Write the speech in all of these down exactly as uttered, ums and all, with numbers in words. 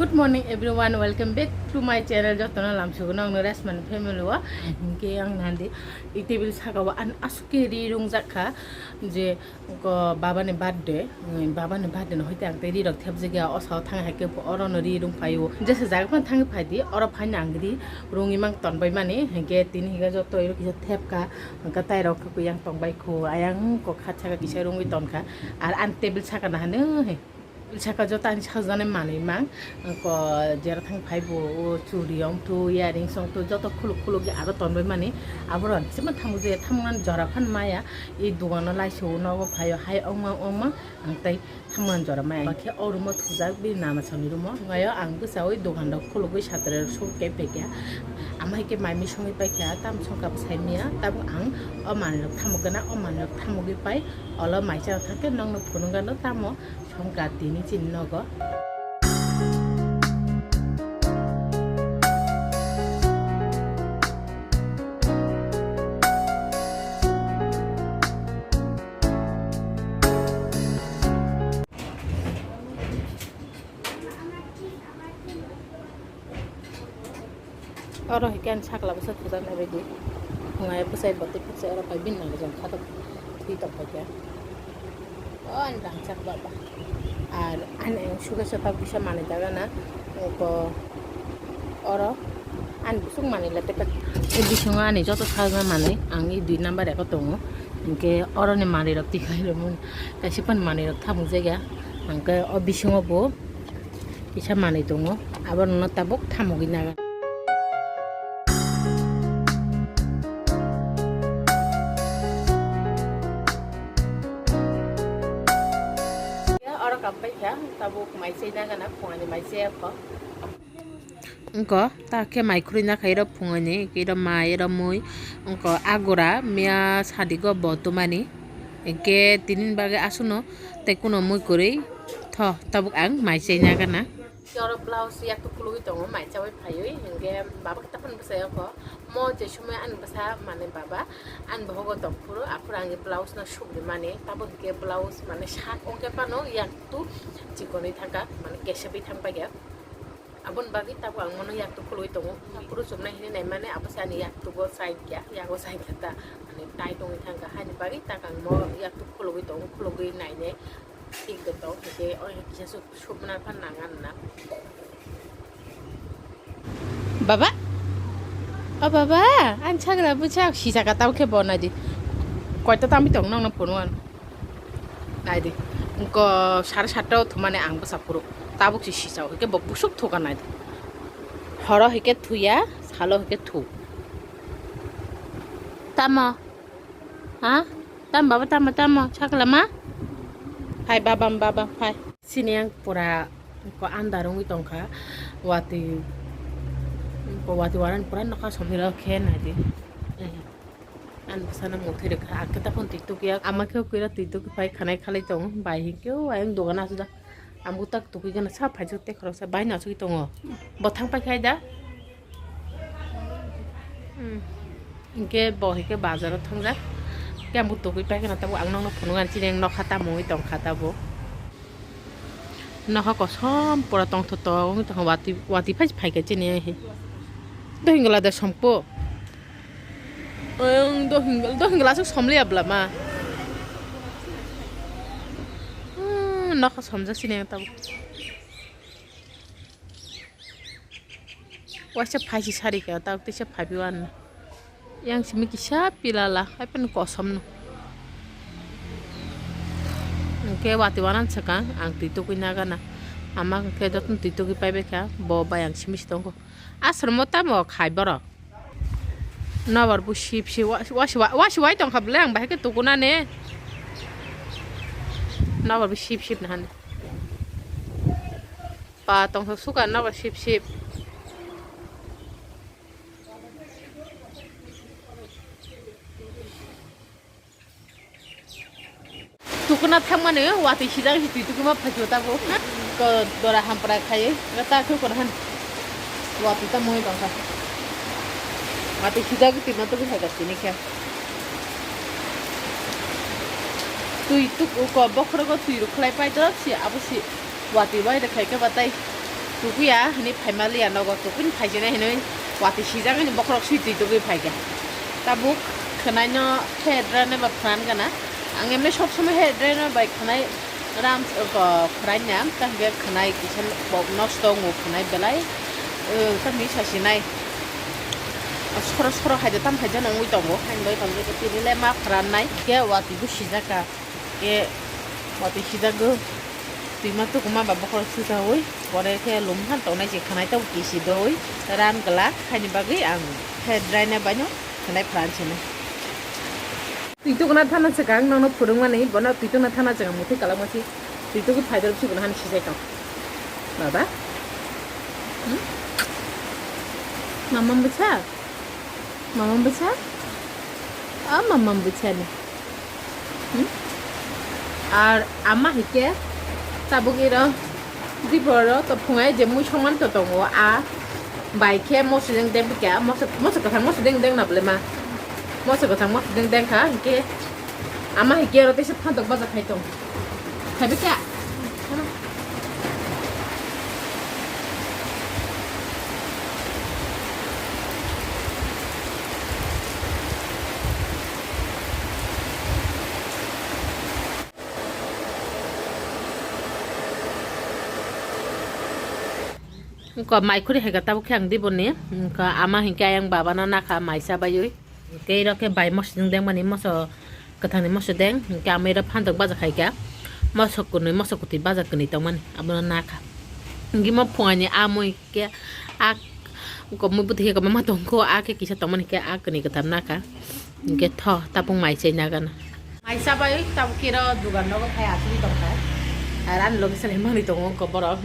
Good morning everyone, welcome back to my channel. Jotono lamsugo nongno Resmani family o. Hinkhe ang nandi i table saka o an asuke ri rungjak kha je ko baba ni birthday, mm, baba ni birthday no hoite ang tei ri rok thepjak ya, o sao thang hai khe oro no ri rung phai o. Jesa jaga phano thang phai di, oro phai no ang ri rung imang ton bai mani, hinkhe tini hinkhe joto iro kisa thep kha, hinkhe tai rok khe yang tong bai kho, ayang ko kha saka kisa rungwi ton kha, ar an table saka na hano he. Saka joto ani sajani manwi mang, ko jera thang phai bo, o churi ong thu, earrings ong thu, joto khuluk khuluk aro ton bai mani. Abo rok sima thamu je thamu ngan jora phan maya, i dogano laisio nogo phaio hai ongma ongma ang tai thamu ngan jora maya. Bakhe o room o thujak bini nana sani room o ngayo ang bwsa oi dogan rok khulugwi satre rok suk kai phaikha. Ama hai khe mai mui songwi paikha, tam songkha bwsai mia, tabuk ang o manwi rok thamu gana, o manwi rok thamugwi pai, olo mai cha thangkhe nongno phunukgano tamo. Songkar tini chini nogo. Oro hai khe ani sakla bwsa thujak nai bai di. Phungai bwsai bo tei phunsa oro pai bini nang jang khatok thwi tong pai khe. O ani rangchak baba. Ar ani ang suga sa tak bisa manwi daga na. Ko oro ani busuk manwi la tepek. E bisingo ani joto sajak manwi ang e dui number eko tongo. Hinkhe oro ni manwi rok tikhai rwmani kaisa pan manwi rok thamuk jagya. Hinkhe o bisingo bo kisa manwi tongo, abo no tabuk thamugwi naga. Oro kapai kha tabuk mai chai naga na phungani mai chai kho. Wngkha ta khe mai khurui na kha iro phungani, iro mai, iro mui, wngkha agura miya sadigo bo tumani. Hinkhe tini bagwi aswkno tei kuno mui kwrwi tho, tabuk ang mai chai nagana. Oro blouse yaktu khulugwi tongo, mai chaui phaiwi, hinkhe baba khe taphano bwsai o kho. Mo je somoi ani bwsa mane baba ani bohogo tong phuru, aphuru ang blouse no sukri mani, tabuk hinkhe blouse mane sak wngkhe phano yaktu chikonwi thangkha, mane kesebwi thang paikha. Aboni bagwi tabuk ang mono yaktuk khulugwi tongo. Aphuru chumnai hinwi naimani abo se ani yaktugo chai kha, yago chai kha ta. Ani tai tongwi thangkha, haini bagwi tak ang mo yaktuk khulugwi tongo, khulugwi nainai thik de tong. Hwnkhe o kisa suk-, sukna phan nang anna. Baba? O baba, ani sakla bwsa sijaka tamo khe bo naidi. Koito tamwi tong nokno phunukgo. Naidi, wngkha sare satta o thumani ang bwsa phuru tabuk se sisa o, hwnkhe bo busuk thuka naidi. Horo hwnkhe thuya, salo hwnkhe thu. Tamo? Ha? Tamo baba, tamo, tamo? Sakla ma? Phai baba, baba, phai. Sini ang pura ko andar wngwi tongkha. Watwi, ko watwi waran pura nokha somni rok khe naidi. Ani bwsano mungthwi rwkha, ang khe takhon twi tukya, ama khe kwira twi tukphai khanai khalai tongo, bai hinkhe o ayang dogan aswk da. Ang bo tak tukui gana sa phaijak tei khoroksa bai no asugui tongo. Bo thang paikha da. Hmm. Hinkhe bo hinkhe bazaro thangjak. Khe ang bo tukui paikha na tabuk ang nokno phunukgani chini nokha tamo wngwi tongkha tabuk. Nokha kosom pura tongthok tok wngwi tongkha watwi, watwi phai phaikha chini. Dohingla da sompo. Ang dohing, dohing glass somliya bwla ma. Hmm, nokha somjak sini ang tabuk. Waisa phaisi sari khe tabuk teisa phaibi wan. Yang simi kisa pilala, hai pen kosom no. Hwnkhe watwi wanan swkang ang twi tugui nagana. Ama hwnkhe jotono twi tugui paibai kha, bo bai ang simi si tongo. Aswrwngmo tamo khai borok. Nobar bo sip sip wa-, wasi wa-, wasi wai tongkha bwle ang bahai khe tukunani. Nobar bo sip sip nahani. Pa tongthok suka nobar sip sip. Tukuna thangmani watwi sijak si twi tukuma phaikhe tabuk. Ko dora hampra khai ta khe kono han. Watwi ta mui tongkha. Watwi sijak twi ma tugui phaikha tini khe. Twi tuk ko bokhorogo twi rok khlai pai dorok si abo si watwi bai rok khai khe batai. Tukuya hini phaimaliya nogo, tukuni phaijana hini watwi sijak hini bokhorok swi twi tugwi phaikha. Tabuk khwnaino hair dryer nai ba phan gana. Ang emne sob somoi hair dryer no bai khwnai ram, o, khwraina, ta hwnkhe khwnai kisa bo nosto wngo khwnai belai, o, tamni sasinai. Soro soro haida tam haida nongwi tongo, haino bai tongo, tini le ma phrannai. Khe watwi bo sijak kha, khe watwi sijak go. Twima tukuma ba bokhorok sujaui, pore khe lum han tongnai se khwnai tabuk kisi doi ran glak, haini bagwi ang hair dryer nai baino khwnai phan sini. Twi tukuna thana swkang nokno phwrwngmani, bono twi tukuna thana swkang muthwi kalakma si twi tukwi phaidor bisi bono hani sijai tong. Baba? Hmm? Mama bwsa? Mama bwsa? A mama bwsa ni. Hmm? Ar ama hike tabuk iro diporo to phungai je mui soman to tongo a bai khe moso jeng deng bikha moso moso kwthang moso deng deng na bole ma moso kwthang moso deng deng kha hike ama hike aro teisa phantok baja khai tong. Khaibikha. Wngkha mai khuri hai khe tabuk khe ang diboni. Wngkha ama hinkhe ayang babano nakha mai chabaiwi. Tei iro khe bai moso deng dengmani moso kwthangni moso deng. Hinkhe ama iro phantok baja khai kha. Moso kwnwi moso kwtwi baja kwnwi tongmani abono nakha. Hinkhe mo phungaini amui khe a komui bwtwi khe kwbangma tongkho a khe kisa tongmani khe a kwnwi kwtham nakha. Hinkhe tho tabuk mai chai nagana. Mai chabai tabuk khe iro dugan nogo phai asugwi tongkha. Ar ani logi se manwi tongo wngkha borok.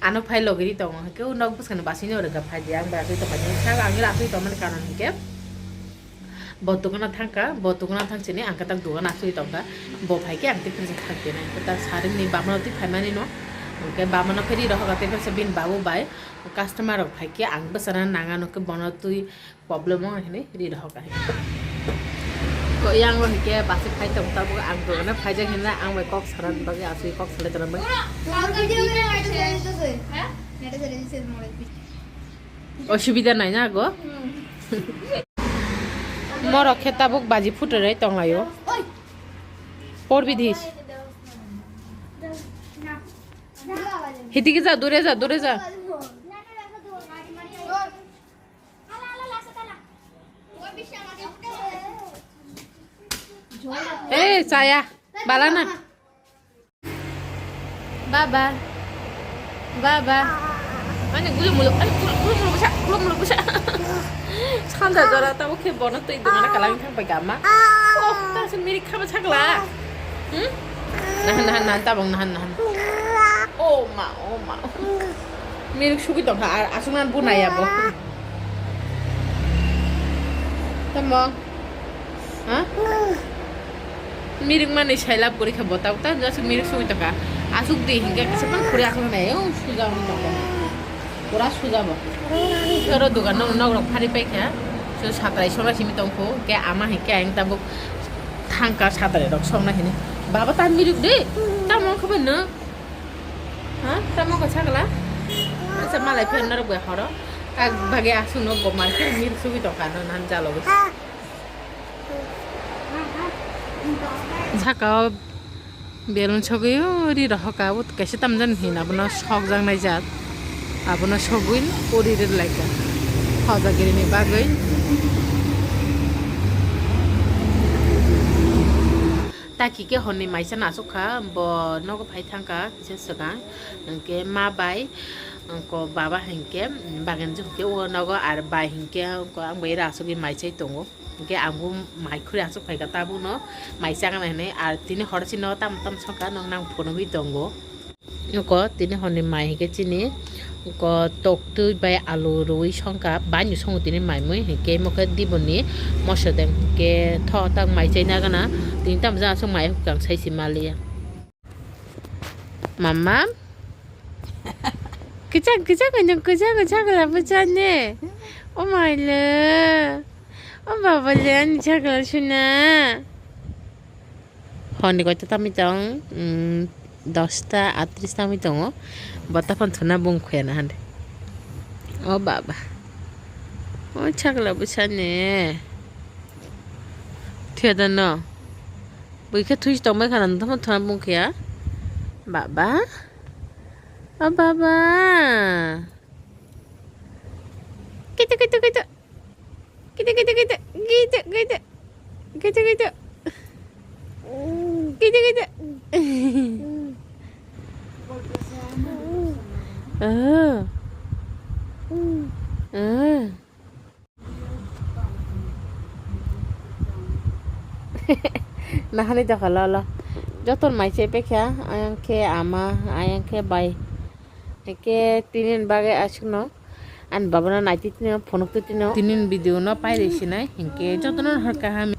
Ano phai logiri tongo, hwnkhe o nok bwskangni basingni rwgap phai di, ang bai asui tongmani, sak ang asui tongmani karon hwnkhe bo dukano thangkha, bo dukano thangchini ang kwtak dukano asui tongkha, bo phaikhe ang tei phirsa thangphinai, kwtak saringni bamano twi phaimanino, hwnkhe bamano phai ri rohorkha tei phirsa bini babu bai customer rok phaikhe ang bwsana nangano khe bono twi. Problem wng hinwi ri rohor ka. Ko yang ro hike basi phai tong tabuk ang dogana phaijak hinna ang bai kok sana bagwi asui kok salai tong bai. Osubida nai na go. Morok khe tabuk baji phuturai tonglaio. Porbi dis. Hidike ja, dure ja, dure ja. Eh, chaya. Balana. Baba. Baba. Ani gulu mulu, ani gulu, gulu mulu bwsa, gulu mulu bwsa. Sanja jora tabo khe bono twi dungana kalang thang pai gama. Oh, ta se mirik khama chakla. Hmm? Nahan, nahan, nahan, tabang nahan, nahan. Oh ma, oh ma. Mirik sugwi tongkha, ar aswk nan bunai abo. Tamo? Ha? Mirik mani sailab guri kha botau ta, just mirik sugwi tongkha. Aswk di hinkhe kisa phang khuri akhla nai, oh, suja wng tongkha. Pura suja bo. Oro dugan no, nok rok phari paikha. So satrai sora simi tongkho, ke ama hinkhe ang tabuk thangkha satrai rok sokna hini. Baba ta mirik de, tamo khabai no. Ha? Tamo kha sakla? Asa malai pher norok bai horo. Kak bagi aswk no bo market mir sugwi tongkha no nan jalo. Saka o belun sogwi o ri rohor ka, o kaisa tamjani hin abono sokjaknai jat. Abono sogwi o ri ri lai kha. Hojagiri ni bagwi. Taki khe hwnwi maisa nasuk kha, bo nogo phai thang kha kisa swkang, hwnkhe ma bai, wngko baba hinkhe, bagan ju hinkhe o nogo, ar bai hinkhe wngko ang bai ere asugwi mai chai tongo, hinkhe ang bo mai khuri asuk phai kha tabukno mai chaknai hinwi, ar tini horo chini nogo tamo tamo sokha nwng nang phunugwi tongo. Oko tini horni mai hinkhe chini oko toktwi bai alu rwi songkha, banyu songo tini mai mui hinkhe imo khe diboni moso deng hinkhe tho tak mai chaina gana tini tamo jang aswk mai hukang sai se maliya. Mama kichang kichang kanyang kichang kichang kala bwchani o maile o baba le ani chakla suna. Honi koi ta tami tong, mm, Dosta atris tangwi tongo. Bota phano thuna bung khuya na hande. O baba. O chakla bwsani. Thuya da no. Bui khe thui tongbai khana, nang tamo thuna bung khuya. Baba. O baba. Kito, kito, kito. Kito, kito, kito. Kito, kito. Kito, kito. Kito, kito. Oh. Oh. Nahani dokha lolo. Joton mai se pekha, ayang khe ama, ayang khe bai. Hingke tinin bagwi aswkno ani babano naitwi tino, phunuk twi tino. Tinin video no pairi sinai, hingke jotono hor kaham.